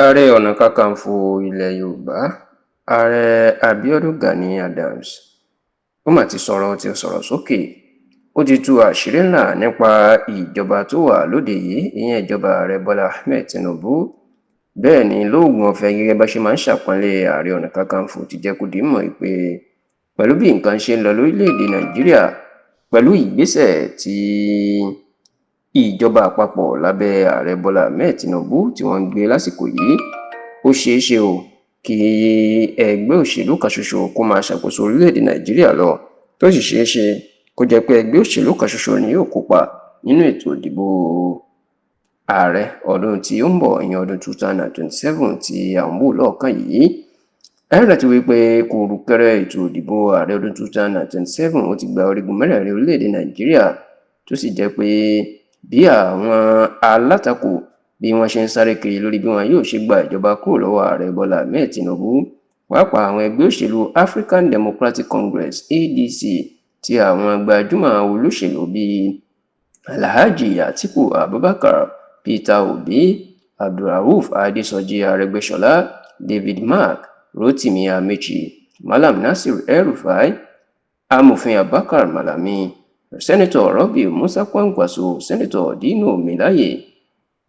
Ààrẹ Ọ̀nà Kakanfò ilẹ̀ Yorùbá, Ààrẹ Abiodun Gani Adams, ó mà ti sọ̀rọ̀, ó ti sọ̀rọ̀ sókè. Ó ti tú àṣírí ńlá nípa ìjọba tó wà lóde yìí, ìyẹn ìjọba Ààrẹ Bọ́lá Ahmed Tinubu. Bẹ́ẹ̀ ni lóògùn ọ̀fẹ́, gẹ́gẹ́ bá ṣe máa ń ṣàpọ́nlé Ààrẹ Ọ̀nà Kakanfò, ti jẹ́ kó di mọ̀ pé pẹ̀lú bí nǹkan ṣe ń lọ lórílẹ̀‐èdè Nàìjíríà, pẹ̀lú ìgbésẹ̀ tí ìjọba àpapọ̀ lábẹ́ Ààrẹ Bọ́lá Ahmed Tinubu tí wọ́n ń gbé lásìkò yìí, ó ṣeé ṣe o kí ẹgbẹ́ òṣèlú kan ṣoṣo kó máa ṣàkóso orílẹ̀-èdè Nàìjíríà lọ, tó sì ṣeé ṣe kó jẹ́ pé ẹgbẹ́ òṣèlú kan ṣoṣo ni yóò kópa nínú ètò ìdìbò ààrẹ ọdún tí ó ń bọ̀, ìyẹn ọdún 2027 tí à ń wò lọ́ọ̀kán yìí. Ẹ rántí wípé kùrùkẹrẹ ètò ìdìbò ààrẹ ọdún 2027, ó ti gba orígun mẹ́rẹ̀ẹ̀rin orílẹ̀-èdè Nàìjíríà, tó sì jẹ́ pé bí àwọn alátakò bí wọ́n ṣe ń sáré kiri lórí bí wọn yóò ṣe gba ìjọba kúrò lọ́wọ́ Ààrẹ Bọ́lá Ahmed Tinubu, pàápàá àwọn ẹgbẹ́ òṣèlú African Democratic Congress, ADC, tí àwọn gbajúmọ̀ olóṣèlú bíi Alhaji Atiku Abubakar, Peter Obi, Abdulrauf Adesoji Aregbesola, David Mark, Rotimi Amaechi, Malam Nasir El-Rufai, Amòfin Abubakar Malami, Senator Rabiu Musa Kwankwaso, Senator Dino Melaye,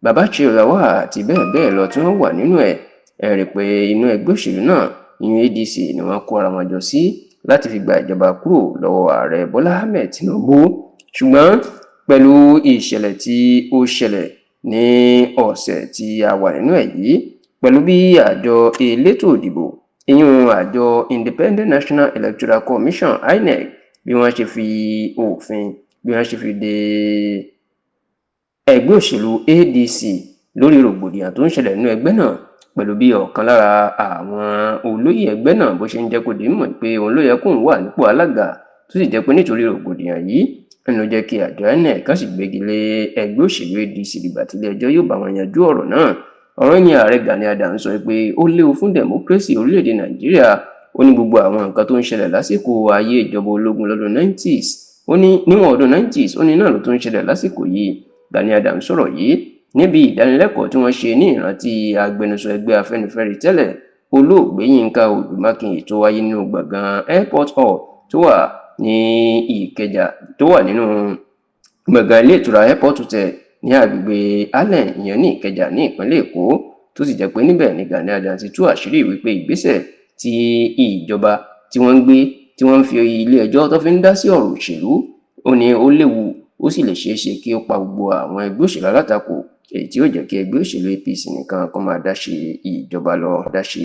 Babachir Lawal àti bẹ́ẹ̀ bẹ́ẹ̀ lọ tí wọ́n wà nínú ẹ̀. Ẹ rí i pé inú ẹgbẹ́ òṣèlú náà, ìyẹn ADC, ni wọ́n kó ara wọn jọ sí láti fi gba ìjọba kúrò lọ́wọ́ Ààrẹ Bọ́lá Ahmed Tinubu. Ṣùgbọ́n pẹ̀lú ìṣẹ̀lẹ̀ tí ó ṣẹlẹ̀ ní ọ̀sẹ̀ tí a wà nínú ẹ̀ yìí, pẹ̀lú bí àjọ elétò ìdìbò, ìyún àjọ Independent National Electoral Commission, INEC, bí wọ́n ṣe fi òfin, bí wọ́n ṣe fi de ẹgbẹ́ òṣèlú ADC lórí rògbòdìyàn tó ń ṣẹlẹ̀ nínú ẹgbẹ́ náà, pẹ̀lú bí ọ̀kan lára àwọn olóyè ẹgbẹ́ náà bó ṣe ń jẹ́ kó di mímọ̀ pé òun ló yẹ kóun wà nípò alága, tó sì jẹ́ pé nítorí rògbòdìyàn yìí ń ló jẹ́ kí àjọ INEC kan sì gbégi lé ẹgbẹ́ òṣèlú ADC dìgbà tí ilé-ẹjọ́ yóò bá wọn yanjú ọ̀rọ̀ náà. Ọ̀rọ̀ ní Ààrẹ Gani Adams sọ pé ó léwu fún democracy orílẹ̀-èdè Nàìjíríà. Ó ní gbogbo àwọn nǹkan tó ń ṣẹlẹ̀ lásìkò ayé ìjọba ológun lọ́dún 90s, ó ní níwọ̀n ọdún 90s, ó ní náà ló tún ń ṣẹlẹ̀ lásìkò yìí. Gani Adams sọ̀rọ̀ yìí níbi ìdánilẹ́kọ̀ọ́ tí wọ́n ṣe ní ìrántí agbẹnusọ ẹgbẹ́ Afẹ́nifẹ́re tẹ́lẹ̀, Olóògbé Yínká Odùmákin, tó wáyé nínú gbọ̀ngàn Airport Hall tó wà ní Ìkẹjà, tó wà nínú gbọ̀ngàn ilé ìtura Airport Hotel ní agbègbè Allen, ìyẹn ní Ìkẹjà ní ìpínlẹ̀ Èkó, tó sì jẹ́ pé níbẹ̀ ni Gani Adams ti tú àṣírí wípé ìgbésẹ̀ tí ìjọba tí wọ́n ń gbé, tí wọ́n ń fi ilé ẹjọ́ tó fi ń dá sí ọ̀rọ̀ òṣèlú, ó ní ó léwu, ó sì lè ṣeé ṣe kí ó pa gbogbo àwọn ẹgbẹ́ òṣèlú alátakò, èyí tí yóò jẹ́ kí ẹgbẹ́ òṣèlú APC nìkan kó máa dá ṣe ìjọba lọ dá ṣe.